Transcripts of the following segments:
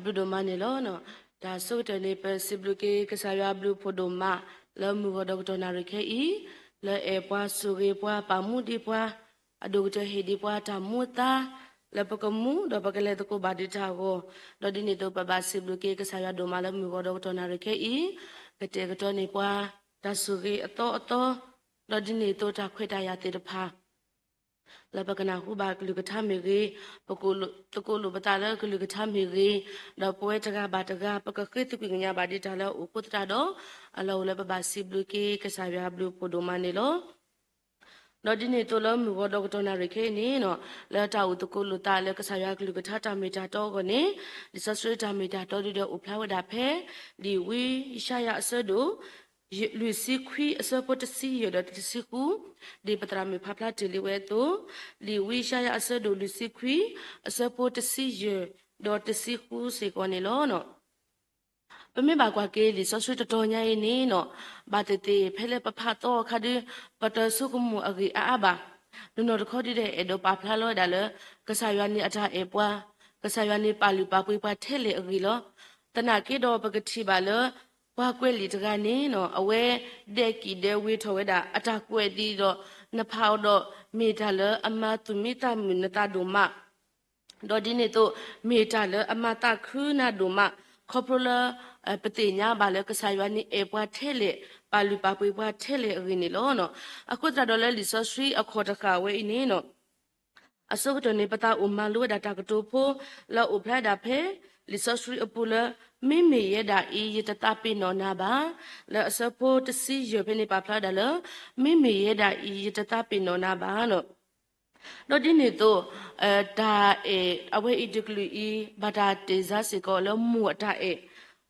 ဘျုးဒိၣ်မးန့ၣ်လီၤ. တၢ်ဆိကတၢၢ်န့ၣ် ပစံးဘျုးက့ၤကစၢ်ယွၤဘျုးဖှိၣ်ဒိၣ်မး လၢမုၢ်ဂီၤဒီးကတီၢ်နၣ်ရံၣ်ခဲအံၤ, လၢအဲၣ်ပှၤဆိၣ်ဂ့ၤပှၤပာ်မူဒံးပှၤ, အဒိၣ်ကတၢၢ်ဟ့ၣ်ဒံးပှၤတၢ်မူအသါ, လၢပကမူဒီးပကလဲၤသကိးဘၣ်ဒံးတၢ်အဂီၢ်, ဒီးဒ်န့ၣ်အသိးပဘၣ်စံးဘျုးက့ၤကစၢ်ယွၤဒိၣ်မးလၢမုၢ်ဂီၤဒီးကတီၢ်နၣ်ရံၣ်ခဲအံၤ, ကတဲာ်ကတီၤန့ၢ်ပှၤ တၢ်ဆိၣ်ဂ့ၤအသီအသီ, ဒီးဒ်န့ၣ်အသိးတၢ်ခွဲးတၢ်ယာ်သ့ၣ်တဖၣ် လၢပကနၢ်ဟူဘၣ်ကလုၢ်ကထါမ့ၢ်ဂ့ၤ, ပကိးလိာ်, သကိးလိာ်ပသးလၢကလုၢ်ကထါမ့ၢ်ဂ့ၤ, ဒီးပဝဲတဂၤဘၣ်တဂၤ ပကဃ့သကွံာ်ကညးဘၣ်ဒံးတၢ်လၢအအိၣ်အဃိသတးဒီး, အလီၢ်အိၣ်လၢပဘၣ်စံးဘျုးက့ၤကစၢ်ယွၤဘျုးဖှိၣ်ဒိၣ်မးန့ၣ်လီၤ. ဒီးဒ်န့ၣ်အသိးလၢမုၢ်ဂီၤဒီးကတီၢ်နၣ်ရံၣ်ခဲအံၤန့ၣ်, လၢတၢ်အိၣ်သကိးလိာ်သးလၢကစၢ်ယွၤကလုၢ်ကထါတၢ်မ့ၢ်တၢ်တီအဂီၢ်န့ၣ်, လံာ်စီဆှံတၢ်မ့ၢ်တၢ်တီဒုဒီးအိၣ်ဖျါဝဲဒၣ်ဖဲ လံာ်ဝံယၡါယၤအဆၢဒိၣ် လွံၢ်ဆံခွံအဆၢဖိတဆံယဲၢ်ဒီးတဆံဃု, ဒ်ပသရၣ်မုၣ်ဖးဖျါတ့ၢ်လံဝဲအသိး, လံာ်ဝံယၡါယၤအဆၢဒိၣ်လွံၢ်ဆံခွံ အဆၢဖိတဆံယဲၢ်ဒီးတဆံဃုစ့ၢ်ကီးန့ၣ်လီၤ. ပမ့ၢ်ဘၣ်ကွၢ်က့ၤလံာ်စီဆှံတတီၤညါအံၤန့ၣ်, ဘၣ်သ့ၣ်သ့ၣ်ဖဲလၢပဖးသီအခါဒီး, ပတဆိကမိၣ်အဂ့ၢ်အါအါဘၣ်. တနီၤတခီဒုဒီးအဲၣ်ဒိးပာ်ဖျါလီၤဝဲဒၣ်လၢ ကစၢ်ယွၤန့ၣ်အတၢ်အဲၣ်ပှၤ, ကစၢ်ယွၤန့ၣ်ပာ်လုၢ်ပာ်ပှ့ၤပှၤထဲလဲၣ်အဂ့ၢ်လီၤ. သနာ်က့ဒီးပကထံၣ်ဘၣ်လၢ ပှၤကွဲးလံာ်တဂၤန့ၣ်, အဝဲဒဲးကံၣ်ဒဲးဝ့ၤထီၣ်ဝဲဒၣ် အတၢ်ကွဲးဒ်ဒီး, နဖးအီၤဒီး မ့ၢ်တၢ်လၢအမၤသူၣ်မံသးမုာ်နသးဒိၣ်မး ဒီးဒ်န့ၣ်အသိး မ့ၢ်တၢ်လၢအမၤသးခုနၤဒိၣ်မး, ခီဖျိလၢ ပသ့ၣ်ညါဘၣ်လၢကစၢ်ယွၤန့ၣ်အဲၣ်ပှၤထဲလဲၣ်, ပာ်လုၢ်ပာ်ပှ့ၤပှၤထဲလဲၣ်အဂ့ၢ်န့ၣ်လီၤ. အဃိသတးဒီးလၢလံာ်စီဆှံအခီၣ်တဃၣ်ဝဲအံၤန့ၣ်, အဆိကတၢၢ်န့ၣ် ပသးအိၣ်မၤလိဝဲဒၣ်တၢ်ကတိၤဖိ လၢအအိၣ်ဖျါဝဲဒၣ်ဖဲ လံာ်စီဆှံအပူၤလၢ မ့မ့ၢ်ယဲဒၣ်အံၤ ယတသးပ့ၤနီၣ်နၤဘၣ်, လၢအဆၢဖိတဆံယဲၢ်ဖဲန့ၣ်ပာ်ဖျါဝဲဒၣ်လၢ မ့မ့ၢ်ယဲဒၣ်အံၤ ယတသးပ့ၤနီၣ်နၤဘၣ် ဒီးဒ်န့ၣ်အသိး တၢ်အဲၣ်အဝဲအံၤတကလုာ်အံၤ ဘၣ်တၢ်တ့ၢ်စါစ့ၢ်ကီးလၢမိၢ်အတၢ်အဲၣ်,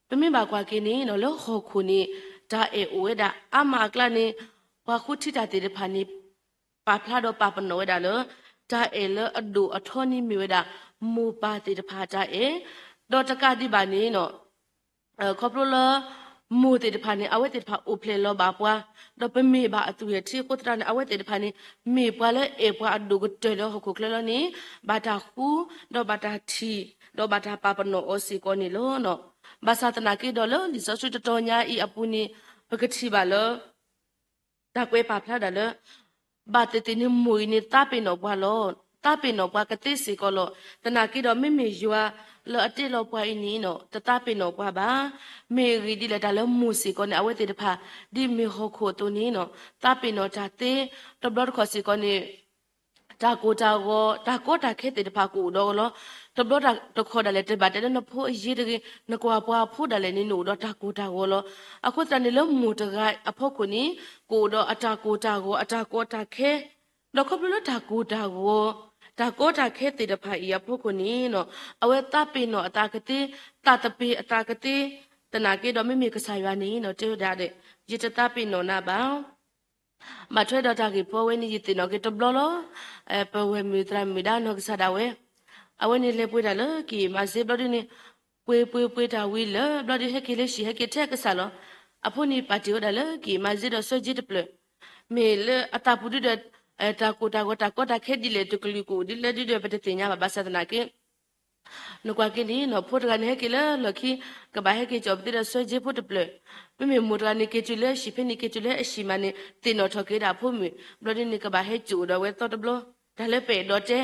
ပမ့ၢ်ဘၣ်ကွၢ်က့ၤန့ၣ် လၢဟီၣ်ခိၣ်န့ၣ် တၢ်အဲၣ်အိၣ်ဝဲဒၣ်အါမးအကျါန့ၣ် ပှၤဃုထံတၢ်သ့ၣ်တဖၣ်န့ၣ် ပာ်ဖျါဒီးပာ်ပနီၣ်ဝဲဒၣ်လၢ တၢ်အဲၣ်လၢအဒိၣ်အထီန့ၣ်မ့ၢ်ဝဲဒၣ် မိၢ်ပၢ်သ့ၣ်တဖၣ်အတၢ်အဲၣ်, ဒီးတကးဒံးဘၣ်န့ၣ် ခီဖျိလၢ မိၢ်သ့ၣ်တဖၣ်န့ၣ် အဝဲသ့ၣ်တဖၣ်အိၣ်ဖျဲၣ်လီၤဘၣ်ပှၤ, ဒီးပမ့ၢ်ဘၣ်အသူၣ်ဝဲၢ်ထံအဃိသတးန့ၣ် အဝဲသ့ၣ်တဖၣ်န့ၣ် မ့ၢ်ပှၤလၢအဲၣ်ပှၤအဒိၣ်ကတၢၢ်လၢဟီၣ်ခိၣ်ချၢလီၤန့ၣ် ဘၣ်တၢ်ဃု, ဒီးဘၣ်တၢ်ထံၣ်, ဒီးဘၣ်တၢ်ပာ်ပနီၣ်အီၤစ့ၢ်ကီးန့ၣ်လီၤ. ဘၣ်ဆၣ်သနာ်က့ဒီးလၢလံာ်စီဆှံတတီၤညါအံၤအပူၤန့ၣ် ပကထံၣ်ဘၣ်လၢ တၢ်ကွဲးပာ်ဖျါဒၣ်လၢ ဘၣ်သ့ၣ်သ့ၣ်န့ၣ် မိၢ်အံၤန့ၣ်သးပ့ၤနီၣ်ပှၤလီၤ. သးပ့ၤနီၣ်ပှၤကသ့စ့ၢ်ကီးလီၤ. သနာ်က့ဒီးမ့မ့ၢ်ယွၤလၢအတ့လီၤပှၤအံၤန့ၣ် တသးပ့ၤနီၣ်ပှၤဘၣ်. မ့ၢ်အဂ့ၢ်ဒ်လဲၣ် တၢ်လၢမိၢ်စ့ၢ်ကီးန့ၣ် အဝဲသ့ၣ်တဖၣ် ဒ်မ့ၢ်ဟီၣ်ခိၣ်အသိးန့ၣ် သးပ့ၤနီၣ်တၢ်သ့, တဘျီတခီၣ်စ့ၢ်ကီးန့ၣ် တၢ်ကိၢ်တၢ်ဂီၤ တၢ်ကီတၢ်ခဲသ့ၣ်တဖၣ်ကအိၣ်ဒီးအီၤလီၤ. တဘျီတခီၣ်ဒၣ်လဲာ် တဘၣ်တဲလၢနဖိအယ့တဂ့ၤ နကွၢ်ပှၤဖိဒၣ်လဲာ်န့ၣ် နအိၣ်ဒီးတၢ်ကိၢ်တၢ်ဂီၤလီၤ. အဃိသတးန့ၣ်လၢမိၢ်တဂၤအဖီခိၣ်န့ၣ် ကအိၣ်ဒီးအတၢ်ကိၢ်တၢ်ဂီၤ အတၢ်ကီတၢ်ခဲ ဒီးခီဖျိလၢတၢ်ကိၢ်တၢ်ဂီၤ တၢ်ကီတၢ်ခဲသ့ၣ်တဖၣ်အံၤအဖီခိၣ်န့ၣ် အဝဲသးပ့ၤနီၣ်အသးကသ့, သးသပ့ၤအသးကသ့, သနာ်က့ဒီးမ့မ့ၢ်ကစၢ်ယွၤန့ၣ် တဲဝဲဒၣ်ဒီး ယတသးပ့ၤနီၣ်နၤဘၣ်. ဘၣ်ထွဲဒီးတၢ်ဂ့ၢ်ဖိဝဲန့ၣ် ယသ့ၣ်နီၣ်က့ၤတဘျီလီၤ. ပဝဲၢ်မုၣ်သရၣ်မုၣ်ဒါနီၢ်ကစၢ်ဒၣ်ဝဲ အဝဲန့ၣ်လဲၤပှ့ၤတၢ်လၢကံၢ်မၤစ့ဘျီဒ်န့ၣ် ပှ့ၤပှ့ၤပှ့ၤတၢ်ဝံၤလၢဘျီဒ်ဟဲက့ၤလၢဟံၣ် ဟဲက့ၤထဲကစၢ်လီၤ. အဖိန့ၣ်ပာ်တ့ၢ်ဝဲဒၣ်လၢကံၢ်မၤစ့ဒီးဆၢက့တဖျၢၣ်, မ့ၢ်လၢအသးပူၤဒုဒီး တၢ်ကိၢ်တၢ်ဂီၤ တၢ်ကီတၢ်ခဲဒ်လဲၣ်တကလုာ်ကအိၣ်ဒ်လဲၣ်ဒ်ဒီး ပတသ့ၣ်ညါဘၣ် ဘၣ်ဆၣ်သနာ်က့ နကွၢ်က့ၤန့ၣ် ဖိတဂၤန့ၣ်ဟဲက့ၤလၢလီၢ်ခံ ကဘၣ်ဟဲက့ၤကၠီၣ်ပသ့ဒီးဆၢက့ဖိတဖျၢၣ်, မ့မ့ၢ်မိၢ်တဂၤန့ၣ်က့ၤတုၤလၢဟံၣ်ဖဲန့ၣ် က့ၤတုၤလၢအဟံၣ်မးန့ၣ် သ့ၣ်နီၣ်ထီၣ်က့ၤဝဲဒၣ်အဖိမုၣ်, ဘျီဒ်န့ၣ် ကဘၣ်ဟဲကၠိၣ်ဒီးဝဲသီတဘျီ, တၢ်လၢပအဲၣ်ဒိးတဲ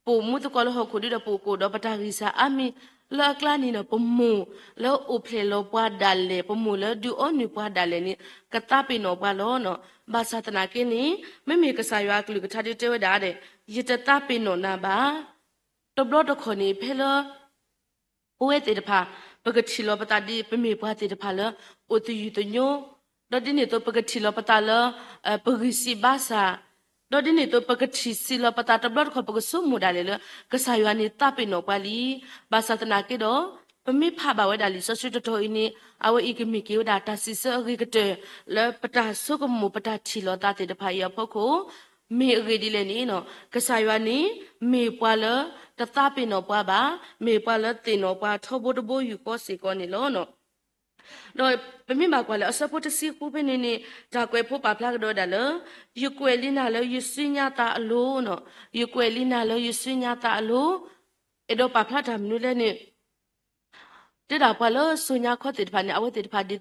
ပအိၣ်မူသကိးလၢဟီၣ်ခိၣ်ဒုဒီး ပအိၣ်ကအိၣ်ဒီးပတၢ်ဂံၢ်စၢ်အါမံၤ, လၢအကျါန့ၣ်ဒီး ပမိၢ်လၢအိၣ်ဖျဲၣ်လီၤပှၤဒၣ်လဲာ် ပမိၢ်လၢဒုးအီနုၢ်ပှၤဒၣ်လဲာ်န့ၣ် ကသးပ့ၤနီၣ်ပှၤလီၤ. ဘၣ်ဆၣ်သနာ်က့န့ၣ် မ့မ့ၢ်ကစၢ်ယွၤအကလုၢ်ကထါဒုတဲဝဲဒၣ်ဒီး ယတသးပ့ၤနီၣ်နၤဘၣ်. တဘျီတခီၣ်န့ၣ် ဖဲလၢ ပဝဲသ့ၣ်တဖၣ် ပကထံၣ်လီၤပသးဒ်ပမ့ၢ်ပှၤသ့ၣ်တဖၣ်လၢ အိၣ်သယုၢ်သညိ, ဒီးဒ်န့ၣ်အသိး ပကထံၣ်လီၤပသးလၢ ပဂံၢ်စၢ်ဘါစၢ်, ဒီးဒ်န့ၣ်အသိး ပကထံၣ်စံးလီၤပသးတဘျီတခီၣ် ပကဆိကမိၣ်ဒၣ်လဲာ်လၢ ကစၢ်ယွၤန့ၣ်သးပ့ၤနီၣ်ပှၤလံ. ဘၣ်ဆၣ်သနာ်က့ဒီး ပမ့ၢ်ဖးဘၣ်ဝဲဒၣ်လံာ်စီဆှံတတီၤအံၤန့ၣ် အဝဲအံၤကမ့ၢ်က့ၤဝဲဒၣ်တၢ်စံးဆၢအဂ့ၤကတၢၢ် လၢပတၢ်ဆိကမိၣ်ပတၢ်ထံၣ်လီၤသးသ့ၣ်တဖၣ်အံၤအဖီခိၣ် မ့ၢ်အဂ့ၢ်ဒ်လဲၣ်န့ၣ် ကစၢ်ယွၤန့ၣ် မ့ၢ်ပှၤလၢတသးပ့ၤနီၣ်ပှၤဘၣ်, မ့ၢ်ပှၤလၢသ့ၣ်နီၣ်ပှၤထီဘိတဘိယူၢ်ဃီစ့ၢ်ကီးန့ၣ်လီၤ. ဒီးပမ့ၢ်ဘၣ်ကွၢ်လၢအဆၢဖိတဆံဃုဖဲန့ၣ်န့ၣ် တၢ်ကွဲးဖိပာ်ဖျါကဒီးဝဲဒၣ်လၢ ယကွဲးလံနၤလၢယစုညါသးအလိၤ, ယကွဲးလံနၤလၢယစုညါသးအလိၤ, အဲၣ်ဒိးပာ်ဖျါတၢ်မနုၤလဲၣ်န့ၣ် တဲဒၣ်ပှၤလၢစိၤညါခီသ့ၣ်တဖၣ်န့ၣ် အဝဲသ့ၣ်တဖၣ်ဒ်သိး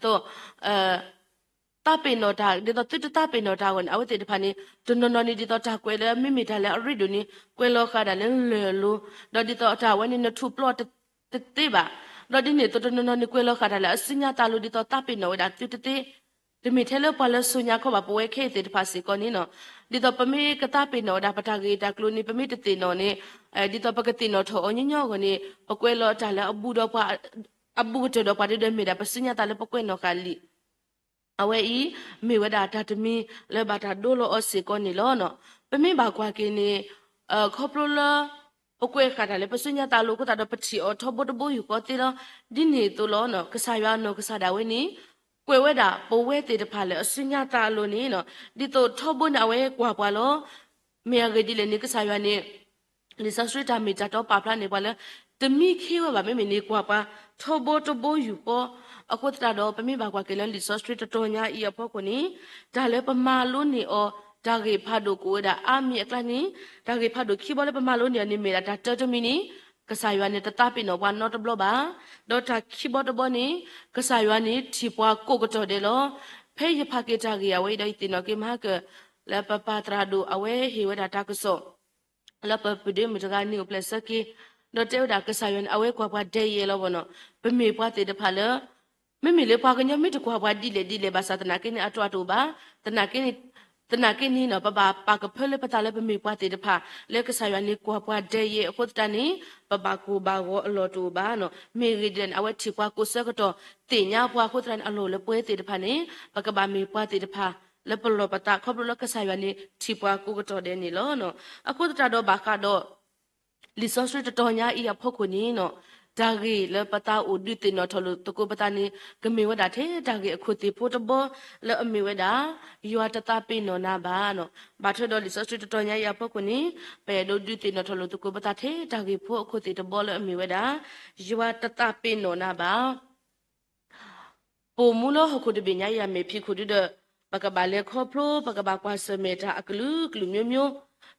သးပ့ၤနီၣ်တၢ် ဒ်သိးသုတသးပ့ၤနီၣ်တၢ်အဂီၢ်န့ၣ် အဝဲသ့ၣ်တဖၣ်န့ၣ် တနီၤနီၤန့ၣ် ဒ်သိးတၢ်ကွဲးလၢမ့မ့ၢ်တၢ်လၢအရ့ဒိၣ်န့ၣ် ကွဲးလီၤဃာ်ဒၣ်လၢလၢၢ်အလိၤ, ဒီးဒ်သိးတၢ်ဝဲန့ၣ် နထူးပျီတသ့ဘၣ်, ဒီးဒ်န့ၣ်အသိးတနီၤနီၤန့ၣ် ကွဲးလီၤဃာ်တၢ်လၢအစုညါသးလိၤ ဒ်သိးသးပ့ၤနီၣ်ဝဲဒၣ်သုတသ့ တမ့ၢ်ထဲလၢပှၤလၢစိၤညါခီဘၣ် ပဝဲခဲအံၤသ့ၣ်တဖၣ်စ့ၢ်ကီးန့ၣ်နီၤ, ဒ်သိးပမ့ၢ်ကသးပ့ၤနီၣ်ဝဲဒၣ်ပတၢ်ဂ့ၢ်တၢ်ကျိၤန့ၣ် ပမ့ၢ်တသ့ၣ်နီၣ်န့ၣ် ဒ်သိးပကသ့ၣ်နီၣ်ထီၣ်အီၤညီညီအဂီၢ်န့ၣ် ပကွဲးလီၤတၢ်လၢအဘူးဒီးပှၤ အဘူးကတၢၢ်ဒီးပှၤဒ်ဒီးမ့ၢ်ဒၣ်ပစုညါသးလၢပကွဲးနီၣ်ဃာ်လံာ် အဝဲအံၤ မ့ၢ်ဝဲဒၣ်တၢ်တမံၤလၢဘၣ်တၢ်ဒိလီၤအီၤစ့ၢ်ကီးန့ၣ်လီၤ. ပမ့ၢ်ဘၣ်ကွၢ်က့ၤန့ၣ် ခီဖျိလၢ ပကွဲးဃာ်တၢ်လၢပစုညါသးလိၤအဃိသတးဒီး ပထံၣ်အီၤထီဘိတဘိယူၢ်ဃီသ့လီၤ. ဒ်န့ၣ်အသိးလီၤ ကစၢ်ယွၤအနီၢ်ကစၢ်ဒၣ်ဝဲန့ၣ် ကွဲးဝဲဒၣ်ပဝဲသ့ၣ်တဖၣ်လၢအစုညါသးလိၤန့ၣ် ဒ်သိးထီဘိန့ၣ် အဝဲကွၢ်ပှၤလီၤ. မ့ၢ်အဂ့ၢ်ဒ်လဲၣ်န့ၣ် ကစၢ်ယွၤန့ၣ် လံာ်စီဆှံတၢ်မ့ၢ်တၢ်တီပာ်ဖျါန့ၢ်ပှၤလၢ တမံခ့ဝဲဘၣ် မ့မ့ၢ်န့ၣ် ကွၢ်ပှၤထီဘိတဘိယူၢ်ဃီ. အဃိသတးဒီး ပမ့ၢ်ဘၣ်ကွၢ်က့ၤလၢလံာ်စီဆှံတတီၤညါအံၤအဖီခိၣ်န့ၣ် တၢ်လၢပမၤလိန့ၢ်အီၤ တၢ်ဂ့ၢ်ဖးဒိၣ်ကအိၣ်ဝဲဒၣ်အါမံၤအကျါန့ၣ် တၢ်ဂ့ၢ်ဖးဒိၣ်ခံဘီလၢပမၤလိန့ၢ်အီၤန့ၣ် မ့ၢ်ဒၣ်တၢ်တၢတမံၤန့ၣ် ကစၢ်ယွၤန့ၣ် တသးပ့ၤနီၣ်ပှၤနီတဘျီဘၣ်. ဒီးတၢ်ခံဘီတဘီန့ၣ် ကစၢ်ယွၤန့ၣ် ထံၣ်ပှၤကိးကတီၢ်ဒဲးလီၤ. ဖဲယဖးက့ၤတၢ်ဂ့ၢ်အဝဲအံၤဒီး ယသ့ၣ်နီၣ်က့ၤမဟါကၢၣ် လၢပပၢ်သရၣ်ဒိၣ် အဝဲဟ့ၣ်ဝဲဒၣ်တၢ်ကစီၣ် လၢပပုၢ်ဒ့မုၣ်တဂၤနံၤအိၣ်ဖျဲၣ်ဆၢက့ၤ, ဒီးတဲဝဲဒၣ်ကစၢ်ယွၤန့ၣ် အဝဲကွၢ်ပှၤဒဲးယဲလီၤဘၣ်နီၤ. ပမ့ၢ်ပှၤသ့ၣ်တဖၣ်လၢ မ့မ့ၢ်လၢပှၤကညီမ့ၢ်တကွၢ်ပှၤဒ်လဲၣ်ဒ်လဲၣ်ဘၣ်ဆၣ်သနာ်က့န့ၣ် အတၢ်တအိၣ်ဘၣ်. သနာ်က့န့ၣ်နီၤ ပဘၣ်ပာ်ကဖၢလၢပသးလၢပမ့ၢ်ပှၤသ့ၣ်တဖၣ် လၢကစၢ်ယွၤန့ၣ်ကွၢ်ပှၤဒဲးယဲအဃိသတးန့ၣ် ပဘၣ်ကိၢ်ဘၣ်ဂီၤအလီၢ်တအိၣ်ဘၣ်နီၤ. မ့ၢ်ဂ့ၢ်ဒ်လဲၣ်န့ၣ် အဝဲထံၣ်ပှၤကိးဆၢကတီၢ် သ့ၣ်ညါပှၤအဃိသတးန့ၣ် အလီၢ်လၢပဝဲသ့ၣ်တဖၣ်န့ၣ် ပကဘၣ်မ့ၢ်ပှၤသ့ၣ်တဖၣ် လၢပလီၢ်ပသးခီဖျိလၢကစၢ်ယွၤန့ၣ် ထံၣ်ပှၤကိးကတီၢ်ဒဲးန့ၣ်လီၤ. အဃိသတးဒီးဘၣ်ဃးဒီး လံာ်စီဆှံတတီၤညါအံၤအဖီခိၣ်န့ၣ်နီၤ တၢ်ဂ့ၢ်လၢပသးအိၣ်ဒုးသ့ၣ်နီၣ်ထီၣ်လိာ်သကိးပသးန့ၣ် ကမ့ၢ်ဝဲဒၣ်ထဲတၢ်ဂ့ၢ်အခိၣ်သ့ၣ်ဖိတဘီ လၢအမ့ၢ်ဝဲဒၣ် ယွၤတသးပ့ၤနီၣ်နၤဘၣ်နီၤ. ဘၣ်ထွဲဒီးလံာ်စီဆှံတတီၤညါအံၤအဖီခိၣ်န့ၣ် ပအဲၣ်ဒိးဒုးသ့ၣ်နီၣ်ထီၣ်လိာ်သကိးပသးထဲတၢ်ဂ့ၢ်ဖိအခိၣ်သ့ၣ်တဘီလၢအမ့ၢ်ဝဲဒၣ် ယွၤတသးပ့ၤနီၣ်နၤဘၣ် ပိာ်မူလၢဟီၣ်ခိၣ်တဘ့ၣ်ညါအံၤအမဲာ်ဖံးခိၣ်ဒုဒီး ပကဘၣ်လဲၤခီဖျိ ပကဘၣ်ကွၢ်ဆၢၣ်မဲာ်တၢ်အကလုာ်ကလုာ်မျိုးမျိုး,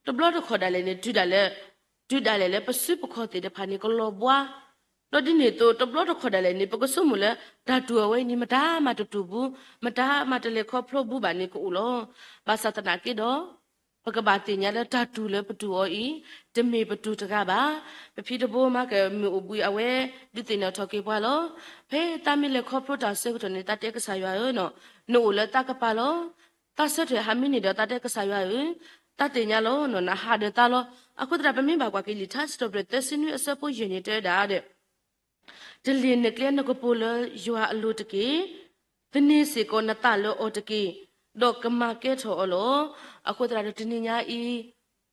တဘျီတခီၣ်ဒၣ်လဲာ်န့ၣ် တုၤဒၣ်လဲာ် တုၤဒၣ်လဲာ်လၢပစုပခီၣ်သ့ၣ်တဖၣ်န့ၣ် ကလီၤဘှါ, ဒီးဒ်န့ၣ်အသိး တဘျီတခီၣ်ဒၣ်လဲာ်န့ၣ် ပကဆိကမိၣ်လၢ တၢ်တူၢ်အဝဲအံၤန့ၣ် မတၤမၤတတူၢ်ဘူး, မတၤမၤတလဲၤခီဖျိဘူးဘၣ်န့ၣ်ကအိၣ်လီၤ. ဘၣ်ဆၣ်သနာ်က့ဒီး ပကဘၣ်သ့ၣ်ညါလၢတၢ်တူၢ်လၢပတူၢ်အီၤအံၤ တမ့ၢ်ပတူၢ်တဂၤဘၣ်. ပဖံတဘိမၤကမ့ၢ်အိၣ်ဘှံးအဝဲ ဒုးသ့ၣ်နီၣ်ထီၣ်က့ၤပှၤလီၤ. ဖဲသးမ့ၢ်လဲၤခီဖျိတၢ်ဆၢကတီၢ်န့ၣ် သးတဲကစၢ်ယွၤဧၢနီၤ, နအိၣ်လၢသးကပၤလီၤ. သးဆၢထၢၣ်ဟးမံန့ၣ်ဒီး သးတဲကစၢ်ယွၤဧၢ, သးသ့ၣ်ညါလီၤနီၤ, နဟးဒီးသးလီၤ. အဃိသတး ပမ့ၢ်ဘၣ်ကွၢ်က့ၤလံာ်ထါစံးထီၣ်ပတြၢၤသၢဆံနွံအဆၢဖိယဲၢ်န့ၣ် တဲဝဲဒၣ်ဒီး တလ့ၣ်နကျဲနကပူၤလၢယွၤအလိၤတက့ၢ်. သန့ၤစ့ၢ်ကီးနသးလၢအီၤတက့ၢ်, ဒီးကမၤကဲထီၣ်အီၤလီၤ. အဃိသတးဒီးတနံၤညါအံၤ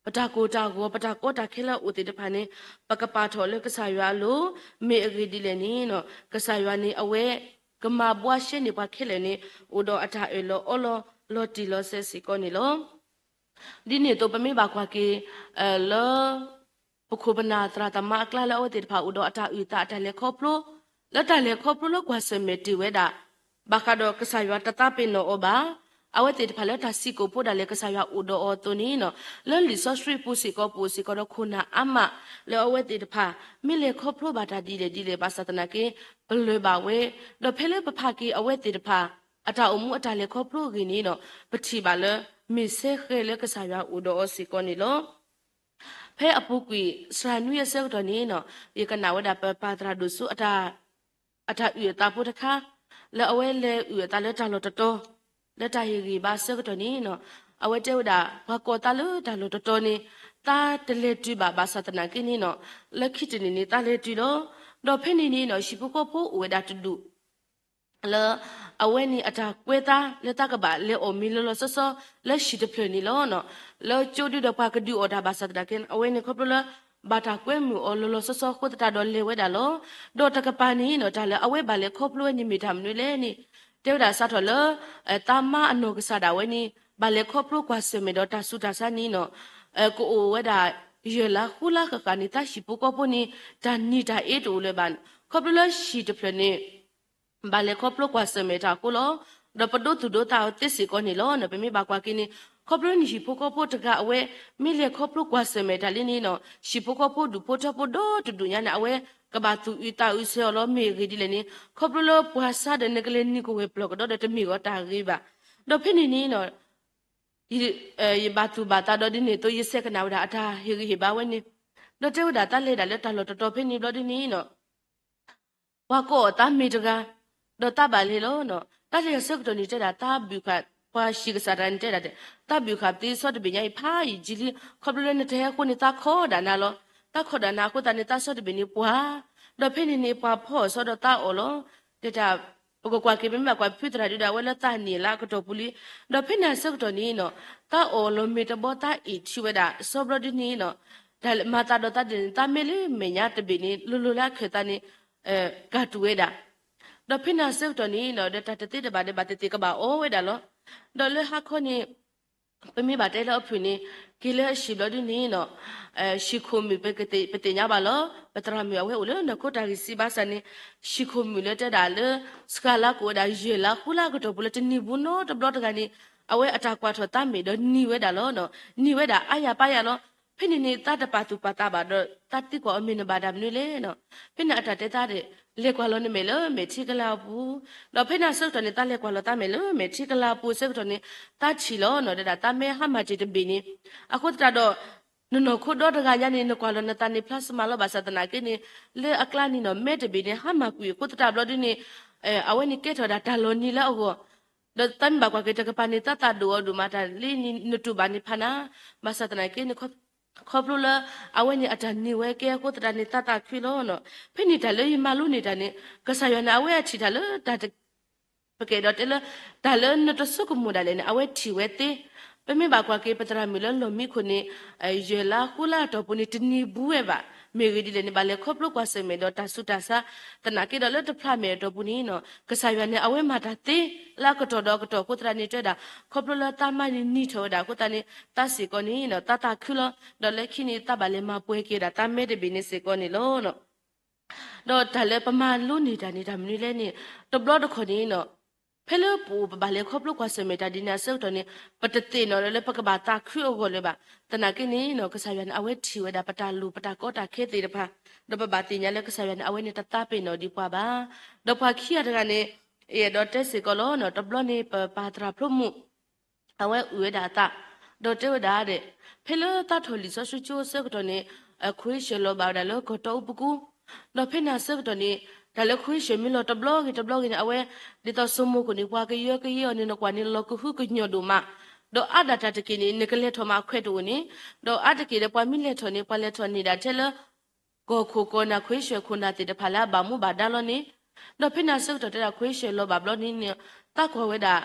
ပတၢ်ကိၢ်တၢ်ဂီၤ ပတၢ်ကီတၢ်ခဲလၢအအိၣ်သ့ၣ်တဖၣ်န့ၣ် ပကပာ်ထီၣ်လၢကစၢ်ယွၤအလိၤ, မ့ၢ်အဂ့ၢ်ဒ်လဲၣ်န့ၣ် ကစၢ်ယွၤန့ၣ် အဝဲကမၤဘှါရှဲန့ၢ်ပှၤခဲလၢာ်န့ၣ် အိၣ်ဒီးအတၢ်အၢၣ်လီၤအီလီၤ လီၤတံၢ်လီၤဆဲးစ့ၢ်ကီးန့ၣ်လီၤ. ဒ်န့ၣ်အသိး ပမ့ၢ်ဘၣ်ကွၢ်က့ၤ လၢ ပခိၣ်ပနၢ်သရၣ်သမါအကျါလၢအဝဲသ့ၣ်တဖၣ်အိၣ်ဒီးအတၢ်အုၣ်အသးအတၢ်လဲၤခီဖျိ, လၢတၢ်လဲၤခီဖျိလၢကွၢ်ဆၢၣ်မဲာ်တ့ၢ်ဝဲဒၣ် ဘၣ်ဃးဒီးကစၢ်ယွၤတသးပ့ၤနီၣ်အီၤဘၣ်. အဝဲသ့ၣ်တဖၣ်လၢတၢ်ဆံးကိာ်ဖိဒၣ်လဲာ်ကစၢ်ယွၤအိၣ်ဒီးအီၤအသိးန့ၣ် လၢလံာ်စီဆှံပူၤစ့ၢ်ကီး ပအိၣ်စ့ၢ်ကီးဒီးခိၣ်နၢ်အါမး လၢအဝဲသ့ၣ်တဖၣ် မ့ၢ်လဲၤခီဖျိဘၣ်တၢ်ဒ်လဲၣ်ဒ်လဲၣ်ဘၣ်ဆၣ်သနာ်က့ ပလၢၤဘၣ်ဝဲ, ဒီးဖဲလၢပဖးက့ၤအဝဲသ့ၣ်တဖၣ် အတၢ်အိၣ်မူအတၢ်လဲၤခီဖျိအဂ့ၢ်န့ၣ် ပထံၣ်ဘၣ်လၢ မ့ၢ်စဲဃဲၤလၢကစၢ်ယွၤအိၣ်ဒီးအီၤစ့ၢ်ကီးန့ၣ်လီၤ. ဖဲအပူၤကွံာ် စှၤနွံအဆၢကတီၢ်န့ၣ် ယကနၣ်ဝဲဒၣ်ပပၢ်သရၣ်ဒိၣ်စိ အတၢ်အုၣ်အသးဖိတခါ လၢအဝဲလဲၤအုၣ်အသးလၢတၢ်လီၢ်တတီၤ လၢတၢ်ဟ့ၣ်ဂံၢ်ဘါအဆၢကတီၢ်န့ၣ် အဝဲတဲဝဲဒၣ် ပှၤကိးသးလၢတၢ်လီၢ်တတီၤန့ၣ် သးတလဲၤတုၤဘၣ်ဘၣ်ဆၣ်သနာ်က့န့ၣ် လၢခံတနံၤန့ၣ် သးလဲၤတုၤလီၤ. ဒီးဖဲန့ၣ်န့ၣ် ဟံၣ်ဖိဃီဖိအိၣ်ဝဲဒၣ်တဒူၣ် လၢ အဝဲန့ၣ်အတၢ်ကွဲသး လၢသးကဘၣ်လဲၤအီၣ်မ့ၤလီၤလီၤဆီဆီ လၢဟံၣ်တဖျၢၣ်န့ၣ်လီၤ. လၢကၠိဒုဒီးပှၤကဒုးအီၣ်တၢ်ဘၣ်ဆၣ်သနာ်က့ အဝဲန့ၣ်ခီဖျိလၢ ဘၣ်တၢ်ကွဲမုာ်အီၤလီၤလီၤဆီဆီအဃိသတးဒီးလဲၤဝဲဒၣ်လီၤ. ဒီးတကပၤန့ၣ်နီၤ တၢ်လၢအဝဲဘၣ်လဲၤခီဖျိဝဲန့ၣ်မ့ၢ်တၢ်မနုၤလဲၣ်န့ၣ် တဲဝဲဒၣ်စးထီၣ်လၢ သးမါအနီၢ်ကစၢ်ဒၣ်ဝဲန့ၣ် ဘၣ်လဲၤခီဖျိကွၢ်ဆၢၣ်မဲာ်ဒီးတၢ်ဆူးတၢ်ဆါန့ၣ်နီၤ ကအိၣ်ဝဲဒၣ် ယဲၢ်လါဃုလါဃၣ်ဃၣ်န့ၣ် သးဟံၣ်ဖိဃီဖိန့ၣ် တၢ်နံၤတၢ်အ့တအိၣ်လၢၤဘၣ်. ခီဖျိလၢဟံၣ်တဖျၢၣ်န့ၣ် ဘၣ်လဲၤခီဖျိကွၢ်ဆၢၣ်မဲာ်တၢ်အဃိလီၤ. ဒီးပဒိသူၣ်ဒိသးအီၤသ့စ့ၢ်ကီးန့ၣ်လီၤ. ပမ့ၢ်ဘၣ်ကွၢ်က့ၤန့ၣ် ခီဖျိန့ၣ်ဟံၣ်ဖိဃီဖိတဂၤအဝဲ မ့ၢ်လဲၤခီဖျိကွၢ်ဆၢၣ်မဲာ်တၢ်လံန့ၣ်နီၤ ဟံၣ်ဖိဃီဖိဒူၣ်ဖိထၢဖိဒီတဒူၣ်ညါန့ၣ် အဝဲ ကဘၣ်သူၣ်အုးသးအုးဆၢအီၤလီၤ. မ့ၢ်အဂ့ၢ်ဒ်လဲၣ်န့ၣ် ခီဖျိလၢပှၤဆါဒီးနကလဲၤနံၤကဝဲၤပျီၢ်ကဒီးဒီးတမ့ၢ်ဂီၤတၢ်ဂ့ၤဘၣ်. ဒီးဖဲန့ၣ်န့ၣ် ယဘၣ်သူၣ်ဘၣ်သးဒီးဒ်န့ၣ်အသိး ယဆဲးကနၣ်ဝဲဒၣ်အတၢ်ဟ့ၣ်ဂံၢ်ဟ့ၣ်ဘါဝဲန့ၣ်, ဒီးတဲဝဲဒၣ်တၢ်လဲၤဒၣ်လၢတၢ်လီၢ်တတီၤဖဲန့ၣ်ဘျီဒ်န့ၣ် ပှၤကိးအီၤသးမ့ၢ်တဂၤ, ဒီးသးဘၣ်လဲၤလီၤ. တၢ်လဲၤအဆၢကတီၢ်န့ၣ်တဲဒၣ် သးဘုၣ်ဃာ် ပှၤဟံၣ်ကစၢ်တဂၤန့ၣ်တဲဒၣ်, သးဘုၣ်ဃာ်သ့ဆီတဘ့ၣ်ညါအံၤဖးယံာ်ယံာ်လံ, ခီဖျိလၢနတဟဲအဃိန့ၣ် သးခိးဒၣ်နၤလီၤ. သးခိးဒၣ်နၤအဃိသတးန့ၣ် သးဆီတဘ့ၣ်န့ၣ်ပှၤ, ဒီးဖဲန့ၣ်န့ၣ် ပှၤဖီအီၤဆီဒီးသးအီၣ်လီၤ. တဲတၢ် ပကကွၢ်က့ၤ ပမ့ၢ်ဘၣ်ကွၢ်ဖုသရၣ်ဒုးဒီး အဝဲလၢသးနံၣ်အလါအကတီၢ်ပူၤလံ. ဒီးဖဲန့ၣ်အဆၢကတီၢ်န့ၣ် သးအီၣ်လီၤမ့ၢ်တဘီ သးအ့ၣ်ထံဝဲဒၣ် အစီဘျီဒ်န့ၣ် တၢ်မၤသးဒီးသးဒ်န့ၣ် သးမဲလၢမဲာ်ညါတဘ့ၣ်န့ၣ် လိၤလိၤလၢအခၢၣ်သးန့ၣ် ကၢ်တူာ်ဝဲဒၣ်. ဒီးဖဲန့ၣ်အဆၢကတီၢ်န့ၣ် ဒီးတၢ်တသ့တဘၣ်ဒီး ဘၣ်သ့ၣ်သ့ၣ်ကဘၣ်အီၣ်ဝဲဒၣ်လီၤ. ဒီးလၢဟါခီန့ၣ် ပမ့ၢ်ဘၣ်တဲလၢအဖုၣ်န့ၣ် က့ၤလၢအဟံၣ်ဘျီဒ်န့ၣ် ဟံၣ်ခိၣ်မုၣ် ပသ့ၣ်ညါဘၣ်လီၤ. ပသရၣ်မုၣ်အဝဲအိၣ်လၢနီၢ်ခိတၢ်ဂံၢ်စၢ်ဘၣ်ဆၣ်န့ၣ် ဟံၣ်ခိၣ်မုၣ်လၢတဲဒၣ်လၢ စှၤလါကိးဝဲဒၣ် ယဲၢ်လါဃုလါအကတီၢ်ပူၤလၢတနံၤပူၤနီတဘျီတဂၤန့ၣ် အဝဲအတၢ်ကွၢ်ထီၣ်သးမ့ၢ်ဒီးနံၤဝဲဒၣ်လီၤ. နံၤဝဲဒၣ်အါယၤပါယၤလီၤ. ဖဲန့ၣ်န့ၣ် သးတပာ်သူၣ်ပာ်သးဘၣ်ဒီး သးသံကွၢ်အီၤ မ့ၢ်နဘၣ်တၢ်မနုၤလဲၣ်. ဖဲန့ၣ်အတၢ်တဲသးဒီး လဲၤကွၢ်လီၤနမဲာ်လၢမဲာ်ထံကလၤအပူၤ. ဒီးဖဲန့ၣ်အဆၢကတီၢ်န့ၣ် သးလဲၤကွၢ်လီၤသးမဲာ်လၢမဲာ်ထံကလၤအပူၤအဆၢကတီၢ်န့ၣ် သးထံၣ်လီၤ တဲဒၣ် သးမဲဟါမၢ်တ့ၢ်တဘ့ၣ်န့ၣ်. အဃိသတးဒီး နနီၢ်ခိဒီတဂၤညါန့ၣ် နကွၢ်လီၤနသးန့ၣ် ဖျါစမးလီၤ. ဘၣ်ဆၣ်သနာ်က့န့ၣ် လၢအကျါန့ၣ်နီၤ မဲတဘ့ၣ်န့ၣ် ဟါမၢ်ကွံာ်အဃိသတးဘျီဒ်န့ၣ် အဝဲန့ၣ်ကဲထီၣ်ဝဲဒၣ်တၢ်လီၤနံၤလၢအဂီၢ်. ဒီးသးမ့ၢ်ဘၣ်ကွၢ်က့ၤတကပၤန့ၣ် သးသးဒိၣ်အီၤဒိၣ်မး တၢ်လၢနတူၢ်ဘၣ်န့ၣ်ဖးနၤ. ဘၣ်ဆၣ်သနာ်က့န့ၣ် ခီဖျိလၢ အဝဲန့ၣ်အတၢ်နံၤဝဲကဲအဃိသတးန့ၣ် သးသးခုလီၤ. ဖဲန့ၣ်တၢ်လၢယမၤလိန့ၢ်တၢ်န့ၣ် ကစၢ်ယွၤန့ၣ် အဝဲအထံၣ်တၢ်လၢတၢ်တ ပကအဲၣ်ဒိးတဲလၢ တၢ်လၢနတဆိကမိၣ်ဒၣ်လဲာ်န့ၣ် အဝဲထံၣ်ဝဲသ့. ပမ့ၢ်ဘၣ်ကွၢ်က့ၤ ပသရၣ်မုၣ်လၢလီၢ်မံခိၣ်န့ၣ် ယဲၢ်လါဃုလါအတီၢ်ပူၤန့ၣ် တနံၤဘူးဝဲဘၣ်. မ့ၢ်ဂ့ၢ်ဒ်လဲၣ်န့ၣ် ဘၣ်လဲၤခီဖျိကွၢ်ဆၢၣ်မဲာ်ဒီးတၢ်ဆူးတၢ်ဆါ သနာ်က့ဒီးလၢတဖျးမဲာ်အတီၢ်ပူၤန့ၣ် ကစၢ်ယွၤန့ၣ် အဝဲမၤတၢ်သ့ လၢအကတီၢ်ဒီးအကတီၢ်အဃိသတးန့ၣ်တဲဒၣ် ခီဖျိလၢသးမါန့ၣ်နံၤထီၣ်ဝဲဒၣ်အဃိသတးန့ၣ် သးစ့ၢ်ကီးန့ၣ် သးသးခုလီၤ. ဒီးလၢခံန့ၣ် သးဘၣ်လဲၤမၤပှဲၤက့ၤဝဲဒၣ်သးမဲတဘ့ၣ်န့ၣ်စ့ၢ်ကီးန့ၣ်လီၤ. ဒီးတၢ်လၢပမၤလိန့ၢ်တၢ်န့ၣ် တၢ်မနုၤလဲၣ်န့ၣ် တဘျီတခီၣ်န့ၣ် ဖဲလၢပအိၣ်ပဘၣ်လဲၤခီဖျိကွၢ်ဆၢၣ်မဲာ်တၢ်ဒ်န့ၣ်အဆၢကတီၢ်န့ၣ် ပတသ့ၣ်နီၣ်လၢပကဘၣ်သးခုအဂီၢ်လၢၤဘၣ်. သနာ်က့န့ၣ် ကစၢ်ယွၤန့ၣ် အဝဲထံၣ်ဝဲဒၣ်ပတၢ်လိၣ်ပတၢ်ကီတၢ်ခဲသ့ၣ်တဖၣ် ဒီးပဘၣ်သ့ၣ်ညါလၢကစၢ်ယွၤန့ၣ် အဝဲန့ၣ်တသးပ့ၤနီၣ်ဒံးပှၤဘၣ်. ဒီးပှၤခံဂၤတဂၤန့ၣ် ယအဲၣ်ဒိးတဲစ့ၢ်ကီးလီၤ. တဘျီန့ၣ် ပပၢ်သရၣ်ဖျိမုၣ် အဝဲအုၣ်ဝဲဒၣ်အသး ဒီးတဲဝဲဒၣ်ဒီး ဖဲလၢသးထီၣ်လံာ်စီဆှံကၠိအဆၢကတီၢ်န့ၣ် ခွ့ဆၢၣ်လီၤဘၣ်ဝဲဒၣ်လၢကီၢ်တီအူပူၤ ဒီးဖဲန့ၣ်အဆၢကတီၢ်န့ၣ် တၢ်လၢခွ့ဆၢၣ်မ့ၢ်လီၤတဘျီဂ့ၤတဘျီဂ့ၤန့ၣ် အဝဲ ဒ်သိးစိမိၢ်ခိၣ်န့ၣ် ပှၤကယၢကယဲအီၤန့ၣ် နကွၢ်န့ၣ် လီၤကဟုကညီၢ်ဒိၣ်မး, ဒီးအါဒၣ်တၢ်တက့ၢ်န့ၣ် နကလဲၤထီၣ်မးအခွဲးတအိၣ်န့ၣ်, ဒီးအါတက့ၢ်ဒီးပှၤမ့ၢ်လဲၤထီၣ်န့ၣ် ပှၤလဲၤထီၣ်န့ၢ်ဒၣ်ထဲလၢ ကီၢ်ခိၣ်ကီၢ်နၢ် ခွ့ဆၢၣ်ခိၣ်နၢ်သ့ၣ်တဖၣ်လၢအဘၣ်မူဘၣ်ဒါလီၤန့ၣ်, ဒီးဖဲန့ၣ်အဆၢကတီၢ်တဲဒၣ်ခွ့ဆၢၣ်လီၤဘၣ်ဘျီန့ၣ် သးကွၢ်ဝဲဒၣ်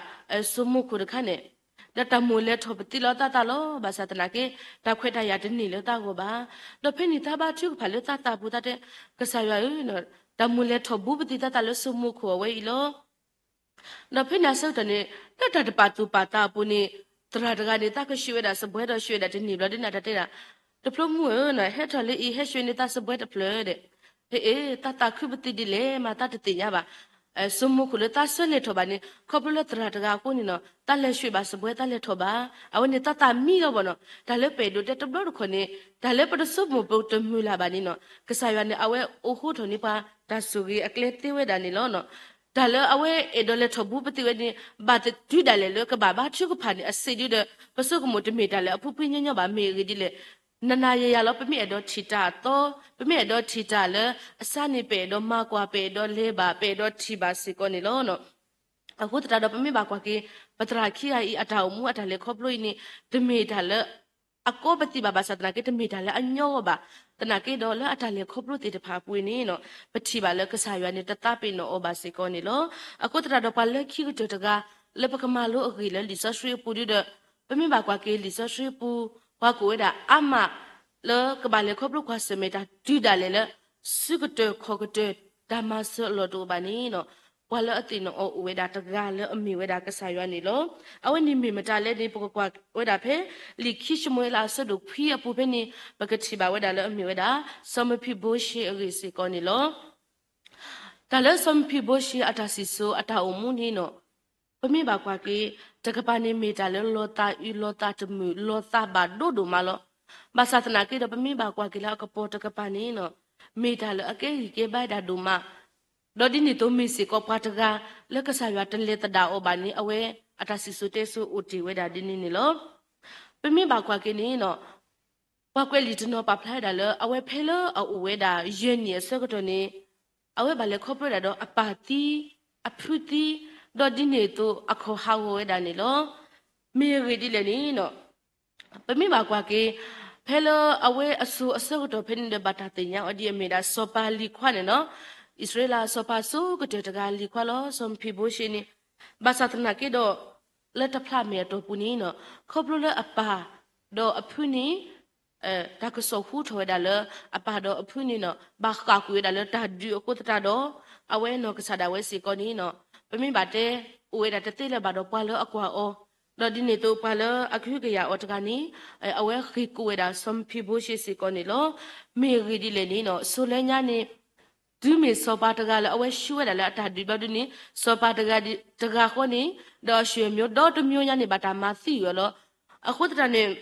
စိမိၢ်ခိၣ်တခါန့ၣ် ဒီးတၢ်မိၣ်လဲၤထီၣ်ပသံလီၤသးသးလီၤ. ဘၣ်ဆၣ်သနာ်က့ တၢ်ခွဲးတၢ်ယာ်တန့ၢ်လၢသးဂီၢ်ဘၣ်. ဒီးဖဲန့ၣ်သးဘါထုကဖၣ်လၢသးသးပူၤသးတဲ ကစၢ်ယွၤဧၢ, တၢ်မိၣ်လဲၤထီၣ်ဘူးပသံသးသးလၢစိမိၢ်ခိၣ်အဝဲအံၤလီၤ. ဒီးဖဲန့ၣ်အဆၢကတီၢ်န့ၣ် လၢတၢ်တပာ်သူၣ်ပာ်သးအပူၤန့ၣ် သရၣ်တဂၤန့ၣ် သးကဆှၢဝဲဒၣ်စပွဲဒီးဆှၢဝဲဒၣ်တန့ၢ်ဘျီဒ်န့ၣ် တၢ်တဲဒၣ် တဖျိမုၣ်ဧၢ, ဟဲထီၣ်လၢအံၤ ဟဲဆှၢန့ၢ်သးစပွဲတဖျၢၣ်ဒီး, ဟ့ၣ်အ့ၣ် သးသးခုပသံဒ်လဲၣ်မး သးတသ့ၣ်ညါဘၣ်. စိမိၢ်ခိၣ်လၢသးဆၢလဲၤထီၣ်ဘၣ်န့ၣ် ခီဖျိလၢသရၣ်တဂၤအဃိန့ၣ်နီၤ သးလဲၤဆှၢဘၣ်စပွဲ သးလဲၤထီၣ်ဘၣ်. အဝဲန့ၣ်သးသးမံလီၤဘၣ်နီၤ. တၢ်လၢပအဲၣ်ဒိးတဲတဘျီတခီၣ်န့ၣ် တၢ်လၢပတဆိကမိၣ်ပတမုၢ်လၢ်ဘၣ်န့ၣ်နီၤ ကစၢ်ယွၤန့ၣ် အဝဲအိၣ်ဃိထီၣ်န့ၢ်ပှၤတၢ်ဆိၣ်ဂ့ၤအကျဲသ့ဝဲဒၣ်န့ၣ်လီၤ. တၢ်လၢအဝဲအဲၣ်ဒိးလဲၤထီၣ်ဘူးပသံဝဲန့ၣ် ဘၣ်တတုၤဒၣ်လဲာ်လၢကဘၣ်ဘါထုကဖၣ်န့ၣ် အစံးဒုဒီး ပဆိကမိၣ်တမ့ၢ်တၢ်လၢအဖှိၣ်ဖှိၣ်ညီညီဘၣ် မ့ၢ်အဂ့ၢ်ဒ်လဲၣ်. နၤနၤယၤယၤလီၤ ပမ့ၢ်အဲၣ်ဒိးထံၣ်တၢ်အသီ, ပမ့ၢ်အဲၣ်ဒိးထံၣ်တၢ်လၢအစါန့ၣ် ပအဲၣ်ဒိးမၤကွၢ် ပအဲၣ်ဒိးလဲၤဘၣ် ပအဲၣ်ဒိးထံၣ်ဘၣ်စ့ၢ်ကီးန့ၣ်လီၤ. အဃိသတးဒီး ပမ့ၢ်ဘၣ်ကွၢ်က့ၤ ပသရၣ်ခံဂၤအံၤ အတၢ်အိၣ်မူအတၢ်လဲၤခီဖျိအံၤန့ၣ် တမ့ၢ်တၢ်လၢ အကီပသံဘၣ် ဘၣ်ဆၣ်သနာ်က့ တမ့ၢ်တၢ်လၢအညီဂီၢ်ဘၣ်. သနာ်က့ဒီး လၢအတၢ်လဲၤခီဖျိသ့ၣ်တဖၣ်အပူၤန့ၣ်နီၤ ပထံၣ်ဘၣ်လၢကစၢ်ယွၤန့ၣ် တသးပ့ၤနီၣ်အီၤဘၣ်စ့ၢ်ကီးန့ၣ်လီၤ. အဃိသတးဒီး ပှၤလၢခံကတၢၢ်တဂၤ လၢပကမၤလိအဂ့ၢ်လၢလံာ်စီဆှံအပူၤဒုဒီး ပမ့ၢ်ဘၣ်ကွၢ်က့ၤလံာ်စီဆှံအပူၤ ပှၤကိးဝဲဒၣ်အါမး လၢကဘၣ်လဲၤခီဖျိကွၢ်ဆၢၣ်မဲာ်တၢ်တုၤဒၣ်လဲာ်လၢ စုကတၢၢ်ခီၣ်ကတၢၢ် တၢ်မၤစၢၤအလီၢ်တအိၣ်ဘၣ်န့ၣ်နီၤ ပှၤလၢအသ့ၣ်နီၣ်အီၤအိၣ်ဝဲဒၣ်တဂၤလၢအမ့ၢ်ဝဲဒၣ်ကစၢ်ယွၤန့ၣ်လီၤ. အဝဲန့ၣ်မ့ၢ်မတၤလဲၣ်န့ၣ် ပကကွၢ်ဝဲဒၣ်ဖဲ လံာ်ခံၡမူၤအ့လးအဆၢဒိၣ်ခွံအပူၤဖဲန့ၣ် ပကထံၣ်ဘၣ်ဝဲဒၣ်လၢအမ့ၢ်ဝဲဒၣ် စီၤမဖံဘိၡ့အဂ့ၢ်စ့ၢ်ကီးန့ၣ်လီၤ. တၢ်လၢစီၤမဖံဘိၡ့အတၢ်စံၣ်စိၤအတၢ်အိၣ်မူန့ၣ်နီၤ ပမ့ၢ်ဘၣ်ကွၢ်က့ၤ တကပၤန့ၣ်မ့ၢ်တၢ်လၢလီၤသးအုး လီၤသးတမုာ် လီၤသးဘၣ်ဒိၣ်ဒိၣ်မးလီၤ. ဘၣ်ဆၣ်သနာ်က့ဒီး ပမ့ၢ်ဘၣ်ကွၢ်က့ၤလၢအကပီၤတကပၤန့ၣ်နီၤ မ့ၢ်တၢ်လၢအကဲဂံၢ်ကဲဘါဝဲဒၣ်ဒိၣ်မး, ဒီးဒ်န့ၣ်အသိးမ့ၢ်စ့ၢ်ကီးပှၤတဂၤလၢကစၢ်ယွၤတလဲၤသဒၣ်အီၤဘၣ်န့ၣ် အဝဲအတၢ်စံၣ်စိၤတဲစိၤအိၣ်တ့ၢ်ဝဲဒၣ်ဒ်န့ၣ်န့ၣ်လီၤ. ပမ့ၢ်ဘၣ်ကွၢ်က့ၤန့ၣ် ပှၤကွဲးလံာ်တနီၤပာ်ဖျါဝဲဒၣ်လၢ အဝဲဖဲလၢအအိၣ်ဝဲဒၣ်ယဲၢ်နံၣ်အဆၢကတီၢ်န့ၣ် အဝဲဘၣ်လဲၤခီဖျိဝဲဒၣ်ဒီးအပၢ်သံ, အဖုသံ, ဒီးဒ်န့ၣ်အသိးအခီၣ်ဟးဂီၤဝဲဒၣ်န့ၣ်လီၤ. မ့ၢ်အဂ့ၢ်ဒ်လဲၣ်န့ၣ် ပမ့ၢ်ဘၣ်ကွၢ်က့ၤ ဖဲလၢအဝဲအစိၤအဆၢကတီၢ်ဖဲန့ၣ်ဒီးဘၣ်တၢ်သ့ၣ်ညါအီၤဒ်အမ့ၢ်ဒၣ်စီၤပၤလံၤခွါန့ၣ်လီၤ. အံၣ်စရ့လးစီၤပၤဆိကတၢၢ်တဂၤလံၤခွါလီၤ စီၤမဖံဘိရှ့န့ၣ်, ဘၣ်ဆၣ်သနာ်က့ဒီး လၢတဖျးမဲာ်အတီၢ်ပူၤန့ၣ် ခီဖျိလၢအပၢ်ဒီးအဖုန့ၣ် တၢ်ကစီၣ်ဟူထီၣ်ဝဲဒၣ်လၢ အပၢ်ဒီးအဖုန့ၣ် ဘၣ်ဃၣ်ကွံာ်ဝဲဒၣ်လၢတၢ်ဒုးအဃိသတးဒီး အဝဲနီၢ်ကစၢ်ဒၣ်ဝဲစ့ၢ်ကီးန့ၣ် ပမ့ၢ်ဘၣ်တဲ အိၣ်ဝဲဒၣ်တသ့လၢၤဘၣ်ဒီးပှၤလၢအကွၢ်အီၤ, ဒီးဒ်န့ၣ်အသိးပှၤလၢအကဟုကယာ်အီၤတဂၤန့ၣ် အဝဲဃ့ၢ်ကိးဝဲဒၣ်စီၤမဖံဘိရှ့စ့ၢ်ကီးန့ၣ်လီၤ. မ့ၢ်အဂ့ၢ်ဒ်လဲၣ်န့ၣ် စိၤလၢညါန့ၣ် တုၤမ့ၢ်စီၤပၤတဂၤလၢအဝဲဆူၣ်ဝဲဒၣ်လၢအတၢ်ဒုးဘျီဒုန့ၣ် စီၤပၤတဂၤဃီန့ၣ် ဒီးအဆွေမျိုးဒီတမျိုးညါန့ၣ် ဘၣ်တၢ်မၤသံအီၤလီၤ. အဃိသတးန့ၣ်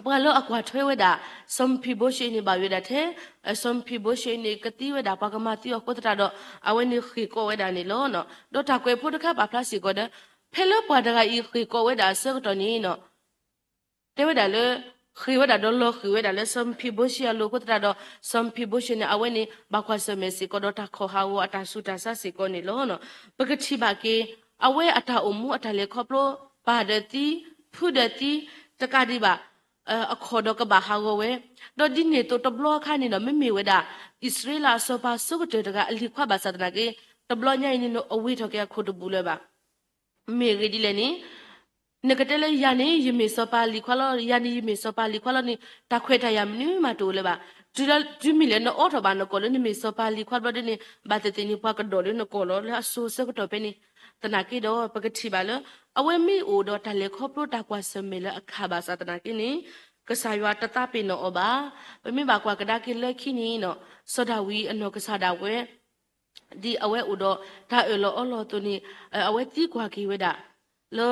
ပှၤလၢအကွၢ်ထွဲဝဲဒၣ် စီၤမဖံဘိရှ့န့ၣ် ဘၣ်ဝဲဒၣ်ထဲ စီၤမဖံဘိရှ့န့ၣ် ကသံဝဲဒၣ်ပှၤကမၤသံအီၤအဃိသတးဒီး အဝဲန့ၣ်ဃ့ၢ်ကိးဝဲဒၣ်န့ၣ်လီၤ. ဒီးတၢ်ကွဲးဖိတခါပာ်ဖျါစ့ၢ်ကီးဒီး ဖဲလၢပှၤတဂၤအံၤဃ့ၢ်ကိးဝဲဒၣ်အဆၢကတီၢ်န့ၣ် တဲဝဲဒၣ်လၢ ဃ့ၢ်ဝဲဒၣ်ဒီးလီၤဃံၤဝဲဒၣ်လၢစီၤမဖံဘိရှ့အလိၤအဃိသတးဒီး စီၤမဖံဘိရှ့န့ၣ် အဝဲန့ၣ် ဘၣ်ကွၢ်ဆၢၣ်မဲာ်စ့ၢ်ကီးဒီးတၢ်ခီၣ်ဟးဂီၤအတၢ်ဆူးတၢ်ဆါစ့ၢ်ကီးန့ၣ်လီၤ. ပကထံၣ်ဘၣ်က့ၤ အဝဲအတၢ်အိၣ်မူအတၢ်လဲၤခီဖျိ ပၢ်ဒီးသံ ဖုဒီးသံ တကးဒံးဘၣ် အခီၣ်ဒီးကဘၣ်ဟးဂီၤဝဲ, ဒီးဒ်န့ၣ်အသိးတဘျီအခါန့ၣ်ဒီး မ့မ့ၢ်ဝဲဒၣ် အံၣ်စရ့လးအစီၤပၤဆိကတၢၢ်တဂၤအလံၤခွါဘၣ်ဆၣ်သနာ်က့ တဘျီညါအံၤန့ၣ် အဝ့ၢ်ထီၣ်က့ၤအခိၣ်တဘူၣ်လၢၤဘၣ်. မ့ၢ်အဂ့ၢ်ဒ်လဲၣ်န့ၣ် နကတဲလၢယၤန့ၣ် ယမ့ၢ်စီၤပၤလံၤခွါလီၤ, ယၤန့ၣ် ယမ့ၢ်စီၤပၤလံၤခွါလီၤန့ၣ် တၢ်ခွဲးတၢ်ယာ်မနုၤမးတအိၣ်လၢၤဘၣ်. တုၤလၢ တုၤမ့ၢ်လၢနအိးထီၣ်ဘၣ်နကိာ်လၢနမ့ၢ်စီၤပၤလံၤခွါဘျီဒ်န့ၣ် ဘၣ်သ့ၣ်သ့ၣ်န့ၣ် ပှၤကဒိးလၢနကိာ်လီၤ လၢအစိၤဆၢကတီၢ်ဖဲန့ၣ်. သနာ်က့ဒီး ပကထံၣ်ဘၣ်လၢ အဝဲမ့ၢ်အိၣ်ဒီးတၢ်လဲၤခီဖျိတၢ်ကွၢ်ဆၢၣ်မဲာ်လၢအခးဘၣ်ဆၣ်သနာ်က့န့ၣ် ကစၢ်ယွၤတသးပ့ၤနီၣ်အီၤဘၣ်. ပမ့ၢ်ဘၣ်ကွၢ်ကဒါက့ၤလၢခံန့ၣ် စီၤဒၤဝံးအနီၢ်ကစၢ်ဒၣ်ဝဲ ဒ်အဝဲအိၣ်ဒီးတၢ်အၢၣ်လီၤအီလီၤအသိးန့ၣ် အဝဲသံကွၢ်က့ၤဝဲဒၣ် လၢ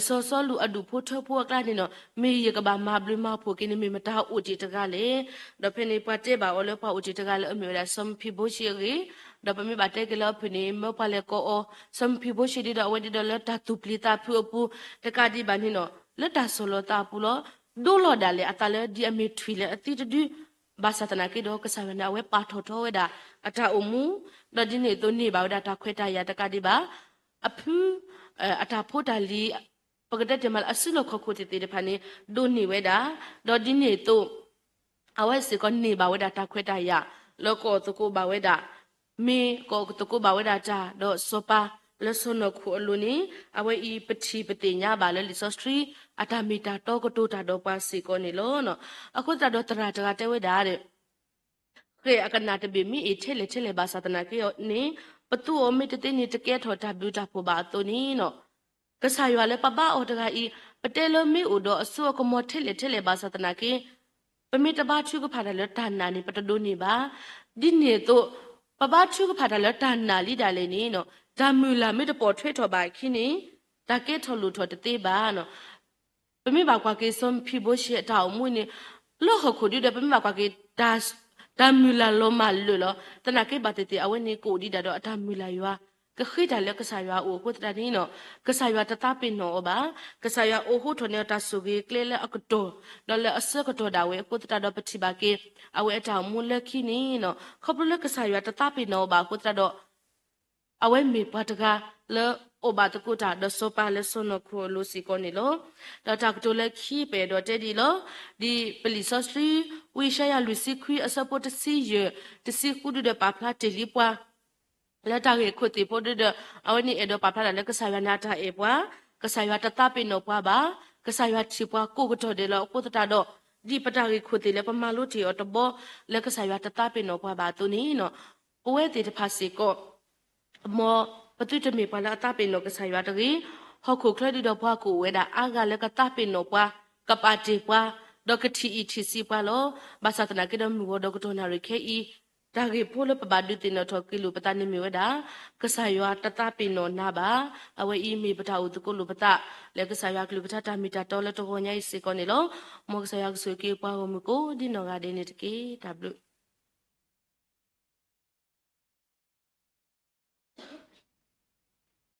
စီၤစီလူးအဒူၣ်ဖိထၢဖိအကျါန့ၣ်ဒီး မ့ၢ်ယကဘၣ်မၤဘျုးမၤဖှိၣ်က့ၤန့ၣ် မ့ၢ်မတၤအိၣ်တ့ၢ်တဂၤလဲၣ်. ဒီးဖဲန့ၣ်ပှၤတဲဘၣ်အီၤလၢပှၤအိၣ်တ့ၢ်တဂၤလၢအမ့ၢ်ဝဲဒၣ်စီၤမဖံဘိရှ့အဂ့ၢ်, ဒီးပမ့ၢ်ဘၣ်တဲက့ၤလၢအဖုၣ်န့ၣ် မၢပှၤလဲၤကိးအီၤ စီၤမဖံဘိရှ့ဒ်ဒီး အဝဲဒ်ဒီးလၢတၢ်သူၣ်ပျံၤသးဖုးအပူၤ တကးဒံးဘၣ်န့ၣ်ဒီး လၢတၢ်ဆီၣ်လီၤသးအပူၤလီၤ. ဒိလီၤဒၣ်လဲာ်အသးလၢဒ်အမ့ၢ်ထွံၣ်လၢအသံတဒု ဘၣ်ဆၣ်သနာ်က့ဒီး ကစၢ်ယွၤန့ၣ် အဝဲပာ်ထီၣ်ထီဝဲဒၣ်အတၢ်အိၣ်မူ, ဒီးဒ်န့ၣ်အသိးန့ၢ်ဘၣ်ဝဲဒၣ်တၢ်ခွဲးတၢ်ယာ်တကးဒံးဘၣ်. အဖု အတၢ်ဖိတၢ်လံၤ ပကတဲတ့ၢ်မးလၢအစုလီၢ်ခီၣ်ခိၣ်သ့ၣ်သ့ၣ်တဖၣ်န့ၣ် ဒိးန့ၢ်ဝဲဒၣ်, ဒီးဒ်န့ၣ်အသိး အဝဲစ့ၢ်ကီးန့ၢ်ဘၣ်ဝဲဒၣ်တၢ်ခွဲးတၢ်ယာ် လၢကအိၣ်သကိးဘၣ်ဝဲဒၣ် မ့ၢ်ကအိၣ်သကိးဘၣ်ဝဲဒၣ်တၢ် ဒီးစီၤပၤလၢစီၤနီၢ်ခိၣ်အလိၤန့ၣ် အဝဲအံၤပထံၣ်ပသ့ၣ်ညါဘၣ်လၢလံာ်စီဆှံ အတၢ်မ့ၢ်တၢ်တီကတိၤတၢ်ဒီးပှၤစ့ၢ်ကီးန့ၣ်လီၤ. အဃိသတးဒီးသရၣ်တဂၤတဲဝဲဒၣ် ဃဲၣ်အကနၣ်တဘ့ၣ်မ့ၢ်အ့ၣ်ထဲလဲၣ်ထဲလဲၣ်ဘၣ်ဆၣ်သနာ်က့န့ၣ် ပသူအီၤမ့ၢ်တသ့န့ၣ် တကဲထီၣ်တၢ်ဘျုးတၢ်ဖှိၣ်ဘၣ်အသိးန့ၣ် ကစၢ်ယွၤလၢပဘါအီၤတဂၤအံၤ ပတဲလၢမ့ၢ်အိၣ်ဒီးအစိအကမီၤထဲလဲၣ်ထဲလဲၣ်ဘၣ်ဆၣ်သနာ်က့ ပမ့ၢ်တဘါထုကဖၣ်တၢ်လၢတၢ်နာ်န့ၣ် ပတဒိးန့ၢ်ဘၣ်. ဒ်န့ၣ်အသိး ပဘါထုကဖၣ်တၢ်လၢတၢ်နာ်လံဒၣ်လဲာ်န့ၣ် တၢ်မုၢ်လၢ်မ့ၢ်တပိာ်ထွဲထီၣ်ဘၣ်အခံန့ၣ် တၢ်ကဲထီၣ်လိၣ်ထီၣ်တသ့ဘၣ်. ပမ့ၢ်ဘၣ်ကွၢ်က့ၤစီၤမဖံဘိရှ့အတၢ်အိၣ်မူန့ၣ် လၢဟီၣ်ခိၣ်ဒုဒီး ပမ့ၢ်ဘၣ်ကွၢ်က့ၤ တၢ်မုၢ်လၢ်လီၤမၢ်လၢာ်လီၤ. သနာ်က့ဘၣ်သ့ၣ်သ့ၣ် အဝဲန့ၣ်ကအိၣ်ဒံးဒၣ်ဒီးအတၢ်မုၢ်လၢ်ယွၤ ကဃ့တၢ်လၢကစၢ်ယွၤအအိၣ်အဃိသတးန့ၣ် ကစၢ်ယွၤတသးပ့ၤနီၣ်အီၤဘၣ်. ကစၢ်ယွၤအိးဟိထီၣ်န့ၢ်အီၤတၢ်ဆိၣ်ဂ့ၤကျဲလၢအကတီၢ် ဒီးလၢအဆၢကတီၢ်ဒၣ်ဝဲအဃိသတးဒီး ပထံၣ်ဘၣ်က့ၤ အဝဲအတၢ်အိၣ်မူလၢခံန့ၣ် ခီဖျိလၢကစၢ်ယွၤတသးပ့ၤနီၣ်အီၤဘၣ်အဃိသတးဒီး အဝဲမ့ၢ်ပှၤတဂၤလၢအိၣ်ဘၣ်သကိးတၢ်ဒီးစီၤပၤလၢစီၤနီၢ်ခိၣ်အလိၤစ့ၢ်ကီးန့ၣ်လီၤ. ဒီးတၢ်ကတိၤလၢခံပအဲၣ်ဒိးတဲဒ်အံၤလီၤ. ဒ်ပလံာ်စီဆှံ ဝံယၡါယၤလွံၢ်ဆံခွံအဆၢဖိတဆံယဲၢ် တဆံဃုဒုဒီးပာ်ဖျါတ့ၢ်လံပှၤ လၢတၢ်ဂ့ၢ်ခိၣ်သ့ၣ်ဖိဒုဒီး အဝဲန့ၣ်အဲၣ်ဒိးပာ်ဖျါဒၣ်လၢကစၢ်ယွၤန့ၣ်အတၢ်အဲၣ်ပှၤ, ကစၢ်ယွၤတသးပ့ၤနီၣ်ပှၤဘၣ်, ကစၢ်ယွၤထံၣ်ပှၤကိးကတီၢ်ဒဲးလီၤ. အဃိသတးဒီး ဒ်ပတၢ်ဂ့ၢ်ခိၣ်သ့ၣ်လၢပမၤလိတ့ၢ်အီၤတဘျီ လၢကစၢ်ယွၤတသးပ့ၤနီၣ်ပှၤဘၣ်အသိးန့ၣ် ပဝဲသ့ၣ်တဖၣ်စ့ၢ်ကီး မ်ပသုတမ့ၢ်ပှၤလၢအသးပ့ၤနီၣ်ကစၢ်ယွၤတဂ့ၤ. ဟီၣ်ခိၣ်ချၢဒုဒီးပှၤကအိၣ်ဝဲဒၣ်အါဂၤလၢကသးပ့ၤနီၣ်ပှၤ, ကပာ်တ့ၢ်ပှၤ, ဒီးကထံၣ်အံၣ်ထံၣ်ဆံးပှၤလီၤ. ဘၣ်ဆၣ်သနာ်က့ဒီးမုၢ်ဂီၤဒီးကတီၢ်နၣ်ရံၣ်ခဲအံၤ တၢ်ဂ့ၢ်ဖိလၢပဘၣ်ဒုးသ့ၣ်နီၣ်ထီၣ်က့ၤလိာ်ပသးန့ၣ်မ့ၢ်ဝဲဒၣ် ကစၢ်ယွၤတသးပ့ၤနီၣ်နၤဘၣ်. အဝဲအံၤမ့ၢ်ပတၢ်အိၣ်သကိးလိာ်ပသး လၢကစၢ်ယွၤကလုၢ်ကထါတၢ်မ့ၢ်တၢ်တီလၢတဂီၤညါအံၤစ့ၢ်ကီးန့ၣ်လီၤ. မ်ကစၢ်ယွၤကဆိၣ်ဂ့ၤက့ၤပှၤဂီၢ်မုၢ်ကိးဒ်နီၢ်ဂၤဒဲးန့ၣ်တက့ၢ်. တၢ်ဘျုး